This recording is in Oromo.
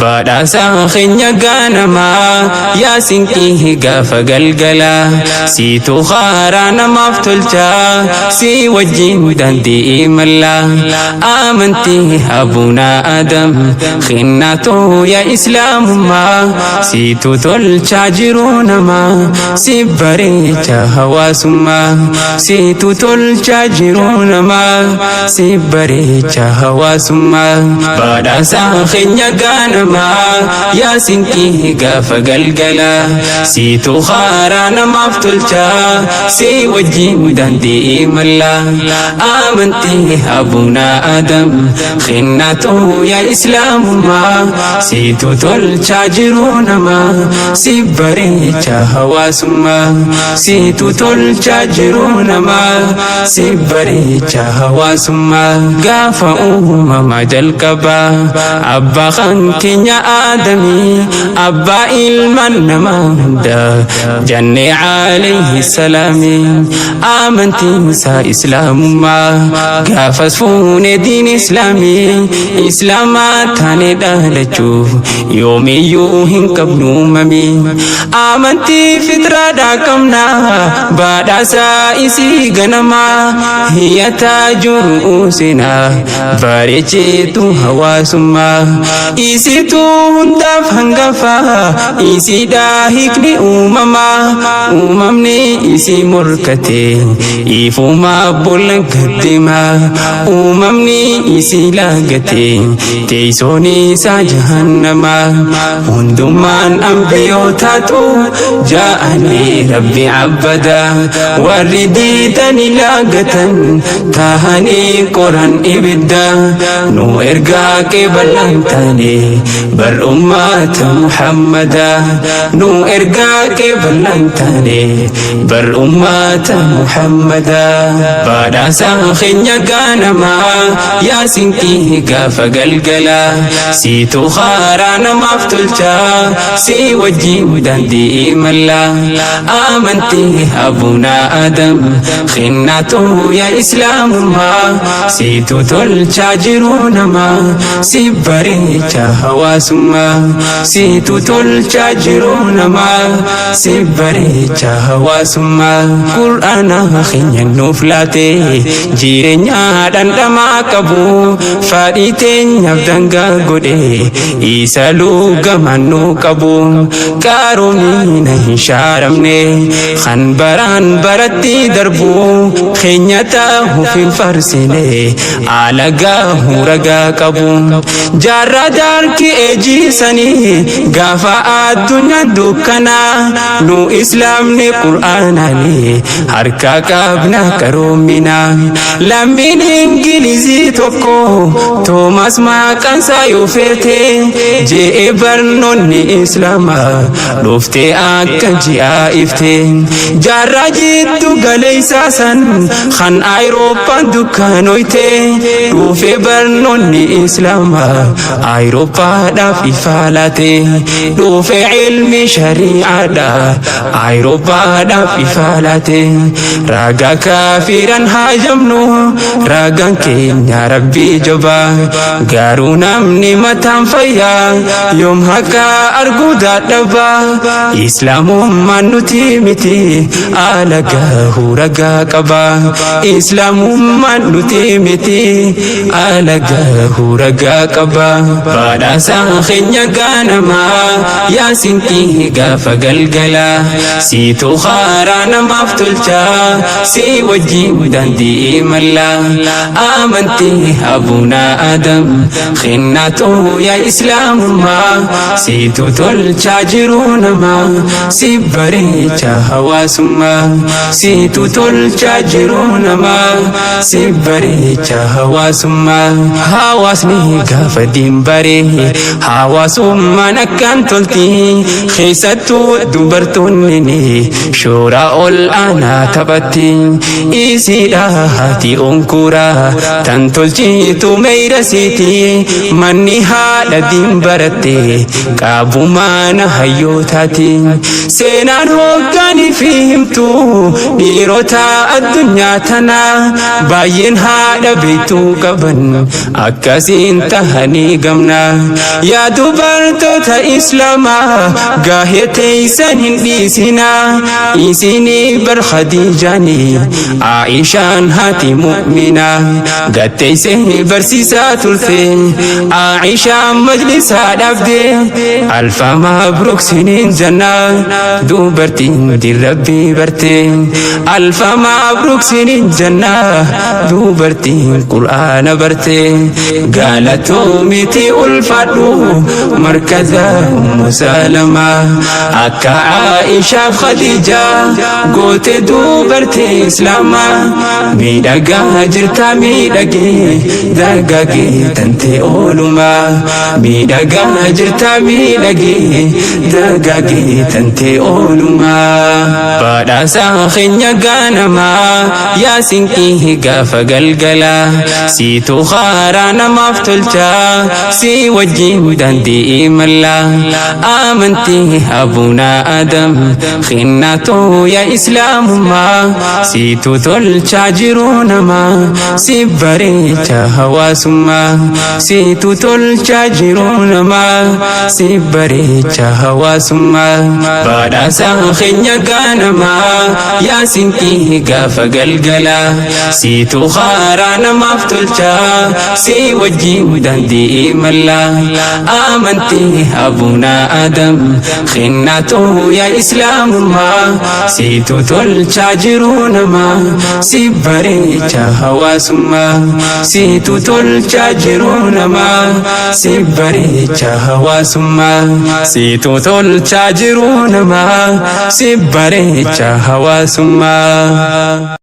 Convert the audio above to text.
Badhaasa keenya ganamaa yaa sinqii gaafa galgalaa siitu haaraa namaaf tolchaa si wajjin daandii imallaa amantii abuunaa Adam kennatu yaa islaamummaa siitu tolchaa jiruu namaa si bareecha hawaasummaa siitu tolchaa jiruu namaa si bareecha hawaasummaa. Badhaasa keenya ganamaa yaa sinqii gaafa galgalaa siitu haaraa namaaf tolchaa si wajjin daandii imallaa amantii abuunaa Adam kennatu yaa islaamummaa siitu tolchaa jiruu namaa si bareecha hawaasummaa siitu tolchaa jiruu namaa si bareecha hawaasummaa. Gaafa uumama jalqabaa abbaa kan keenya Aadamii abbaa ilmaan namaa hunda jannee alayhi salaami amantiin isaa islaamummaa gaafas fuune diin islaamii islaamaa taane dhaalachuuf yoomiyyuu hin qabnu mamii amantii fitraadhaa qabna badhaasa isii ganamaa hiyyataa jiru seenaa bareechitu hawaasummaa isitu hundaaf hangafa isiidha hiikni uumamaa uumamni isii morkate ifuma bolla gaddima uumamni isii laagate teessoon isaa jahannama hundumaan ambiyootaatu ja'anii rabbi abbada warri diidanii laagatan tahanii qoran ibidda nu ergaa qeebalaan taane bar ummata Muhammada nu ergaa qeebalaan taane bar ummata Muhammada. Badhaasa keenya ganamaa yaa sinqii gaafa galgalaa siitu haaraa namaaf tolchaa si wajjin daandii imallaa amantii abuunaa Adam kennatu yaa islaamummaa siitu tolchaa jiruu namaa si bareecha hawaasummaa siitu tolchaa jiruu namaa si bareecha hawaasummaa. Qur'aana keenya nuuf laate jireenya dhandhamaa qabu fadhii teenyaaf dangaa godhe isa lugamaan nu qabu qaroomina hin shaaramne kan baraan baratti darbu keenya ta'uuf hin farsine alagaa huragaa qabu jaarraa daarki eejisanii gaafa addunyaan dukkanaa nu islaamni qur'aanaani harka qabna qaroomina. Lammiin ingilizii tokko Toomas maqaansaa yoo feete je'e barnoonni islaamaa dhuftee akka ji'aa ifte jaarraa jiddu galeessaa san kan Ayirooppaan dukkanoyte dhufe barnoonni islaamaa Ayiroopaadhaaf ifaa laate dhufe ilmi shari'aadha Ayiroopaadhaaf ifaa laate. Ragaa kaafiran haajamnu ragaan keenya rabbii jabaa garuu namni mataan fayyaa yoom haqa arguu dadhabaa islaamummaan nuti miti alagaa huragaa qaba islaamummaan nuti miti alagaa huragaa qaba. Badhaasa keenya ganamaa yaa sinqii gaafa galgalaa siitu haaraa namaaf tolchaa si wajjin daandii imallaa amantii abuunaa Adam kennatu yaa islaamummaa siitu tolchaa jiruu namaa si bareecha hawaasummaa siitu tolchaa jiruu namaa si bareecha hawaasummaa. Hawaasni gaafa diinbaree hawaasummaan akkaan tolti keessattuu dubartoonni shoora ol aanaa taphatti isiidha haati onkuraa tan tolchitu meeyrasiiti manni haadha diin baratte qaabumaana hayyootaati seenaan hoggaanii fi himtu dhiirota addunyaa tanaa baay'een haadha beektuu qaban akkasiin tahanii gamna. Yaa dubartoota Islaamaa gaahee teeysan hin dhiisinaa. Isinii bar Khadiijaani Aishaan haati mu'minaa gatteessee barsiisaa turte. Aishaan majlisaa dhabde alfa mabruk siniin jannaa dubartiin dirrabbii barte. Alfa mabruk siniin jannaa dubartiin qur'aana barte. Galatoomiti ulfadhu markaza Ummu Salamaa akka Aishaaf Khadiijaa goote dubartii Islaamaa miidhagaa jirta miidhagee dagaagee tantee oolumaa miidhagaa jirta miidhagee dagaagee tantee oolumaa. Badhaasa keenya gaanamaa yaa sinqii gaafa galgalaa siitu haaraa namaaf tolchaa si wajjin daandii imallaa amantii abuunaa Adam kennatoo yaa islaamummaa siitu tolchaa jiruu namaa si bareecha hawaasummaa siitu tolchaa jiruu namaa si bareecha hawaasummaa. Badhaasa keenya gaanamaa yaa sinqii gaafa galgalaa siitu haaraa namaaf tolchaa si wajjin daandii imallaa amantii abuunaa Adam kennatoo yaa islaamummaa siitu tolchaa jiruu namaa si bareecha hawaasummaa siitu tolchaa jiruu namaa si bareecha hawaasummaa siitu tolchaa jiruu namaa si bareecha hawaasummaa.